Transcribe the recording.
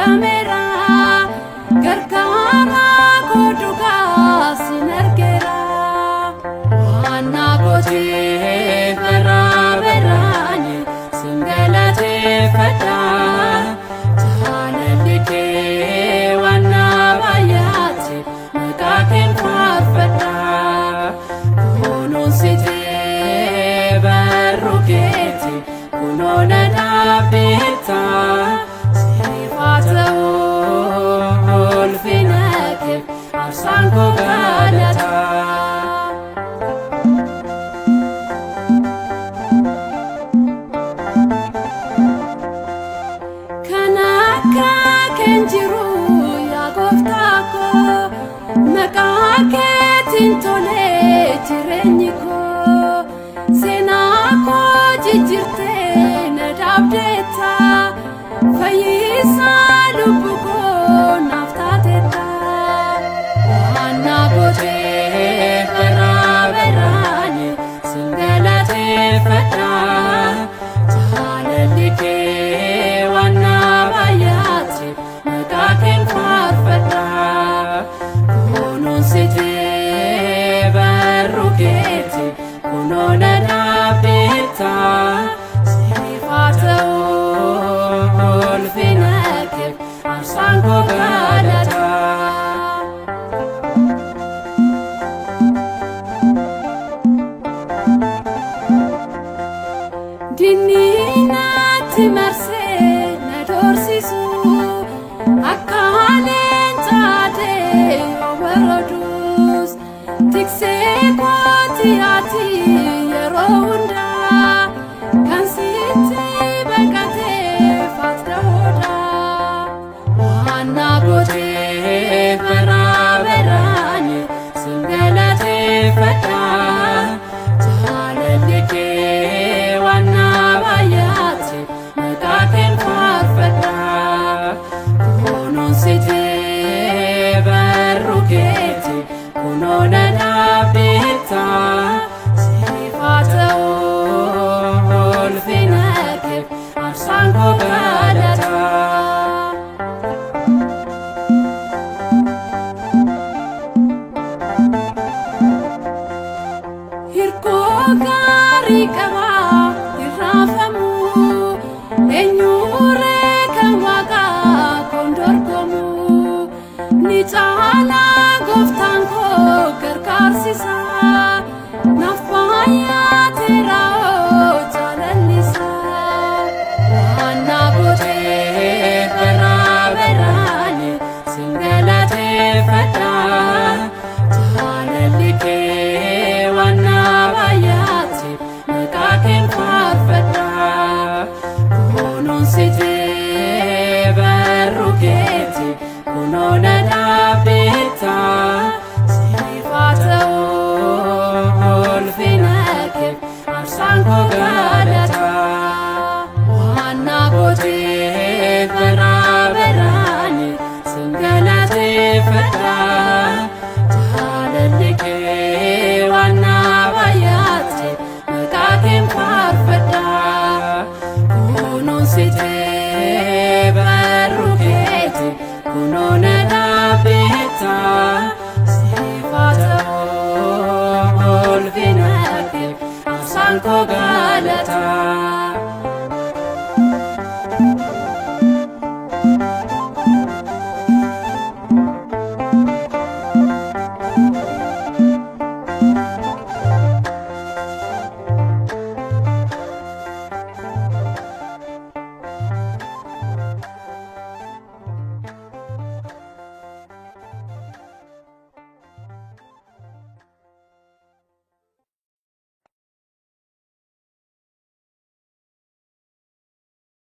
Danda'ameera gargaaraa koo dhugaa sin argeera. Waan na gooteef bara baraan sin galateeffadha. Jaalalli kee waan na baay'ate maqaa keen faarfadha. Kunuunsitee barruu keeti kunoo na dhaabbeetta. Siif haa ta'u ulfina kee aarsaan koo galataa. Kan akka keen jiru yaa gooftaa koo, maqaa keetiin tolee jireenyi koo, seenaa koo jijjiirtee na dhaabdeetta, fayyisaa lubbuu koo naaf taateetta. Waan na gooteef bara baraan sin galateeffadha. Jaalalli kee waan na baay'ate maqaa keen faarfadha. Kunuunsitee barruu keeti kunoo na dhaabbeetta. Siif haa ta'u ulfina kee aarsaan koo galataa. Diinni natti marsee na doorsisu akka leenca adee yoo baroodus, tiksee kooti ati yeroo hundaa kan sitti baqatee faat da'oodha. Waan na gooteef bara baraan sin galateeffadha. Jaalalli kee waan na baay'ate maqaa keen faarfadha. Kunuunsitee barruu keeti kunoo na dhaabbeetta. Siif haa ta'u ulfina kee aarsaan koo galataa. Hirkoo gaarii qabaa hin raafamu, eenyuree kan waaqaa koon dorgomu, ni caalaa gooftaan koo gargaarsisa, naaf baay'ateera jaalallisaa. Waan na gooteef bara baraan sin galateeffadha. Jaalalli kee waan na baay'ate maqaa keen faarfadha. Kunuunsitee barruu keeti kunoo na dhaabbeetta. Siif haa ta'u ulfina kee aarsaan koo galataa. Waan na gooteef bara baraan sin galateeffadha. Jaalalli kee waan na baay'ate maqaa keen faarfadha. Kunuunsitee barruu keeti kunoo na dhaabbeetta. Siif haa ta'u ulfina kee aarsaan koo galataa.